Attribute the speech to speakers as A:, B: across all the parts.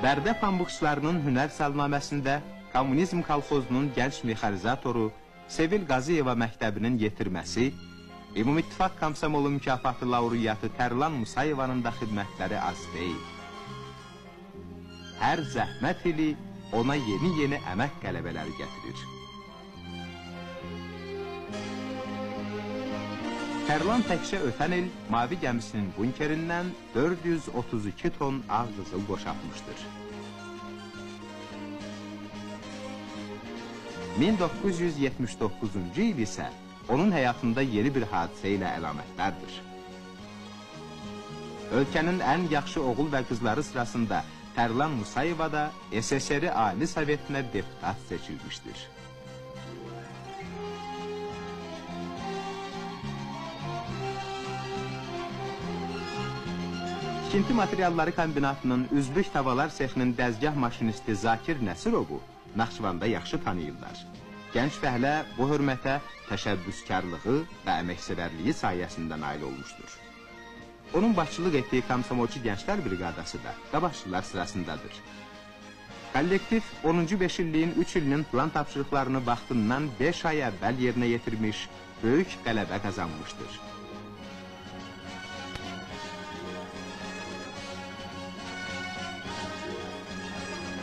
A: Bərdə pambıqçılarının hünər salnaməsində Kommunizm kolxozunun gənc mexanizatoru Sevil Qazıyeva məktəbinin yetirməsi, Ümumittifaq Komsomolu mükafatı laureatı Tərlan Musayevanın da xidmətləri az deyil. Hər zəhmət ili ona yeni-yeni əmək qələbələri gətirir. Tərlan təkcə ötən il Mavi gəmisinin bunkerindən 432 ton ağ qızıl boşaltmışdır. 1979-cu il isə onun həyatında yeni bir hadisə ilə əlamətlərdir. Ölkənin ən yaxşı oğul və qızları sırasında Tərlan Musayeva da SSR Ali Sovetinə deputat seçilmişdir. Tikinti Materialları Kombinatının üzlük tavalar sexinin dəzgah maşinisti Zakir Nəsirovu Naxçıvanda yaxşı tanıyırlar. Gənc fəhlə bu hörmətə təşəbbüskarlığı və əməksevərliyi sayəsində nail olmuşdur. Onun başçılıq etdiyi Komsomolçu Gənclər Briqadası da qabaqçılar sırasındadır. Kollektiv 10-cu beşilliyin 3 ilinin plan tapşırıqlarını vaxtından 5 ay əvvəl yerinə yetirmiş, böyük qələbə qazanmışdır.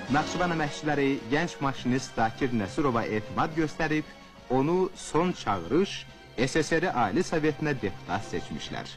A: Naxçıvan əməkçiləri gənc maşinist Zakir Nəsirova etimad göstərib, onu son çağırış SSR Ali Sovetinə deputat seçmişlər.